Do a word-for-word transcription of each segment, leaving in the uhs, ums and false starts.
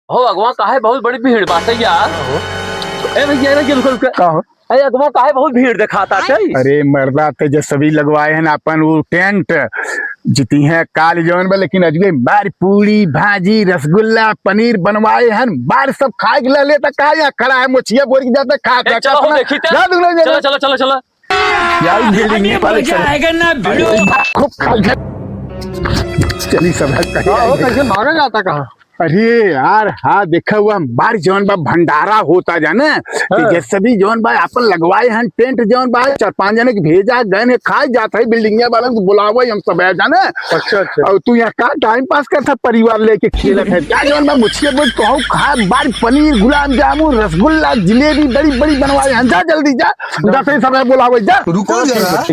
हो अगवा, काहे बहुत बड़ी भीड़ बाटे यार। ए भैया, ए भैया, रुको, रुको। का हो? ए अगवा, काहे बहुत भीड़ देखाता है? अरे मर्दा, तेजस्वी लगवाए हैं अपन वो टेंट, जिती हैं काल जौन बा, लेकिन अजबे बार पूड़ी, भाजी, रसगुल्ला, पनीर बनवाए हैं, बार सब खाए के ले लेता, का यहाँ खड़ा है, मोछिया बोर के जाता, खा, ए, खा, चलो, खा, हो, खा, देखी थे। जा, तू लोग, जा, चलो, जा। चलो, चलो, चलो। यार, building अभी में वाले मजा चले। आएगा ना, भिड़ो। अरे, खूब खा, खा। चली सब है, कहीं का हो, आएंगे। कैसे भागा जाता कहाँ? अरे यार, हाँ, देखा हुआ, हम बार जौन बा भंडारा होता जाने, हाँ। तेजस्वी जौन बा अपन लगवाए हैं टेंट जौन बा, चार पांच जने के भेजा गए हैं, खाए जात है, बिल्डिंगिया वाला को बुलावे हम सब है जाने। अच्छा, अच्छा। और तू यहाँ का टाइम पास करता, परिवार लेके खेलत है, क्या जौन बा मुझके बोल कहूँ खा, बार पनीर, गुलाब जामुन, रसगुल्ला, जिलेबी बड़ी बड़ी बनवाए हैं, जा जल्दी जा, जा। दस ही समय बुलावे जा। रुको जरा,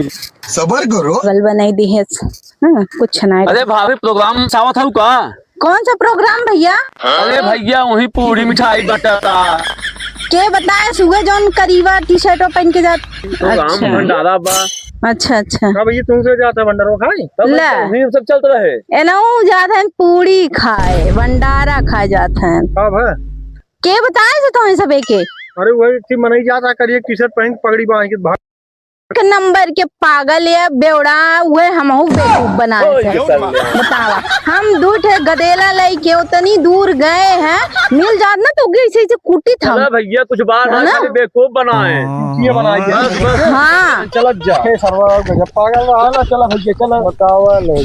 सबर करो। बल बनाई दी है। हाँ, कुछ ना है। अरे भाभी, प्रोग्राम चाहत हऊ का? कौन सा प्रोग्राम भैया? अरे भैया, वही पूरी मिठाई बटाता। के बताए सुबह जौन करीबा टी शर्ट पहन के जात। प्रोग्राम अच्छा। भंडारा बा। अच्छा, अच्छा। हाँ भैया, तुमसे जाता है भंडारा खाए? तब ले। वही सब चलत रहे। एनहू जात हैं पूरी खाए, भंडारा खाए जात हैं। हाँ भा। के बताए से तोहे सबे के? अरे वही थी मनई जाता करिए टी शर्ट पहन के पगड़ी बांध के भाग। एक नंबर के पागल या बेवड़ा, उहे हमहू बेवकूफ बनाए ओए, थे। बतावा, हम दू ठे गदेला लइके उतनी दूर गए हैं, मिल जात ना तो उनके ऐसे ऐसे कुटी था। चला भैया, कुछ बात है ना? खाली बेवकूफ बनाए। ये बनाई दे। बस, बस। हाँ। चलत जा। हे सरवा, गजब पागल रहा। चला, चला भैया, चला। बतावा ले।